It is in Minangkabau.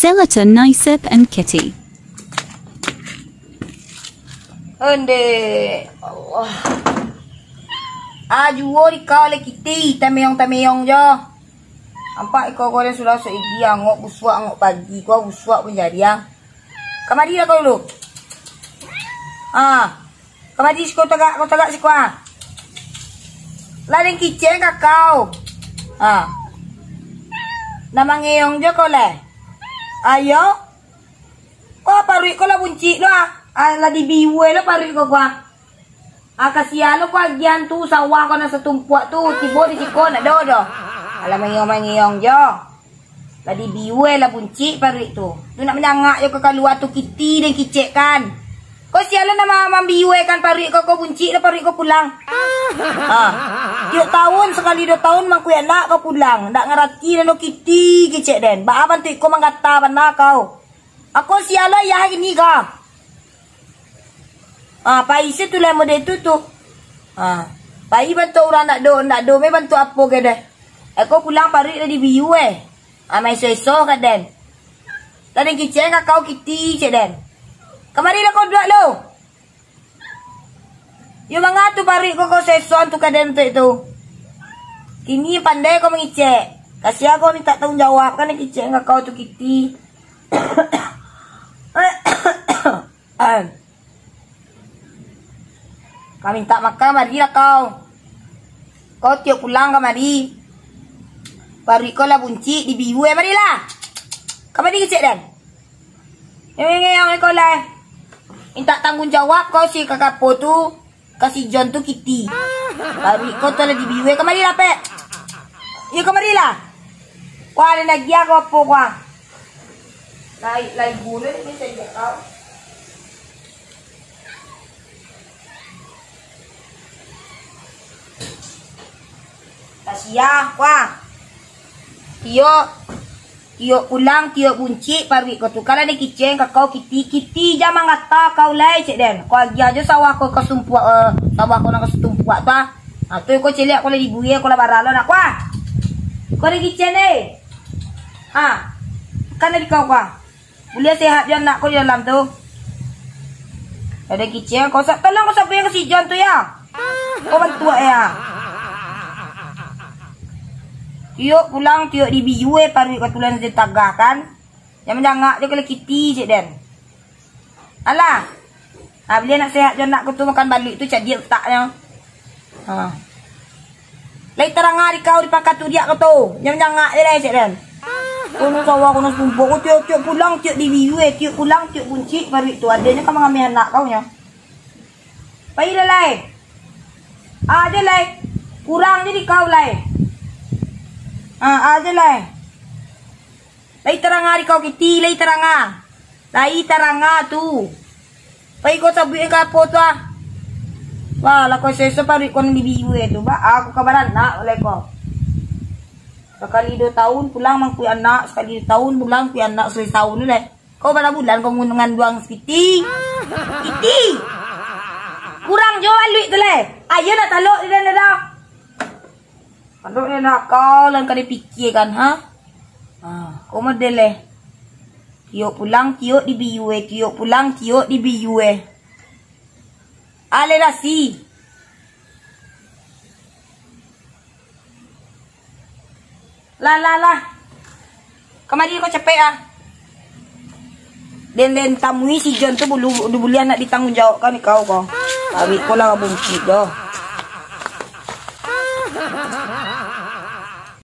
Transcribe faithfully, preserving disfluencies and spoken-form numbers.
Delita, Naisip, and Kitty. Onde, Allah. Ajuo dikau le Kitty, tameong-tameong jo. Nampak iko kau den sudah sok igi, angok busuak, angok pagi, kau busuak pun jadi ah. Kamari lah kau dulu. Ah. Kamari siko tagak, kau tagak siko ah. Lah den kicek ka kau. Ah. Nak mangeong jo kau leh. Ayo. Wah, paruik ko lah buncik lo ah. Ah, lah dibiue lo paruik ko kuah. Ah, kasian lo ko agian tu, sawah ko nan satumpuak tu, tibo di siko ndak ado doh. Alah mangiong-mangiong jo. Lah dibiue lah buncik paruik tu. Tu nak manyangak jo ka kalua tu Kitty den kicek kan. Ko sia lo nan ma-, mambiue kan paruik ko, ko buncik lo paruik ko pulang. Ha. Tiok taun sakali duo taun mangkuik anak ko pulang. Ndak ngarati doh lo Kitty kicek den. Baa bantuak iko manggata bana kau. Ako sia lo ayah kini ka. Ah, pai se tu lah model tu tu. Ah, pai bantuak urang ndak do, ndak do meh bantuak apo ke deh. Eko pulang paruik lah dibiue. Ah, maiso-iso ka den. Lah den kicek ka kau Kitty cek den. Kamari lah kau duduak lo. Yo manga tu paruik ko kau seson tu ka den tu itu. Kini pandai kau mangicek. Kasian kau mintak tanggung jawab kan den kicek ka kau tu Kitty. Ka mintak makan, marilah kau. Kau tiok pulang kamari. Paruik kau lah buncik, dibiue, marilah. Kamari kecek den. Ngeyong-ngeyong kau lah. Mintak tanggung jawab kau si kakapo tu. Ka si John tu Kitty. Paruik kau tu lah dibiue. Kamarilah, Pek. Yo, kamarilah. Wah, ado nagiah ko apo, wah. Lai, lai gurun ni saya kau. Kasiah, wah. Iyo. Tiok pulang, tiok buncik paruik ko tu. Kalau den kicek ka kau Kitty, Kitty jan manggata kau lai, cek den. Kau agiah jo sawah ko ka sumpuak, eh, sawah ko nan ka satumpuak tu, ah. Ha, tu ko caliak ko lah dibuie, ko lah bara lo nak, kuah. Ko den kicek ni. Ha. Kan dari kau, kuah. Buliah sehat jo anak ko di dalam tu. Kalau den kicek, kau sa-, tolong kau sabuik ka si John tu, yo. Kau bantuak, yo. Tiok pulang, tiok dibiue paruik ko tu lah den tagah, kan. Jan manjangak jo kalau Kitty, cek den. Alah. Ha, buliah nak sehat jo anak ko tu makan baluik tu, cadiak utaknyo. Ha. Lai taranga di kau di pangka tu diak ko tu. Jan manjangak je lai, cek den. Kono sawah, kono sumpuak, ko tiok-tiok pulang, tiok dibiue, tiok pulang, tiok buncik, paruik tu. Adonyo ka mangameh anak kau nyo. Pailah lai. Ajo lai. Kurang je di kau lai. Ha, ajo lai. Lai taranga di kau Kitty, lai taranga. Lai taranga tu. Pai ko sabuik ka apo tu, ah. Wah, lah ko seso paruik ko nan dibiue tu, ba, aku ka baranak lai ko. Sakali duo taun pulang mangkuik anak, sakali duo taun pulang kuik anak, sakali taun tu lai. Kau bara bulan kau ngun-, nganduang Kitty? Kitty! Kurang jo baluik tu lai. Ayo nak talok di dalam dada. Aduh, ni nak kau lah ka dipikiakan, ha? Ha, kau model eh. Tiok pulang, tiok dibiue, tiok pulang, tiok dibiue. Alerasi. Lah, lah, lah. Kamari ko capek ah. Den, den tamui si John tu bulu, buliah nak ditanggung jawabkan kau ko. Paruik ko lah buncik doh.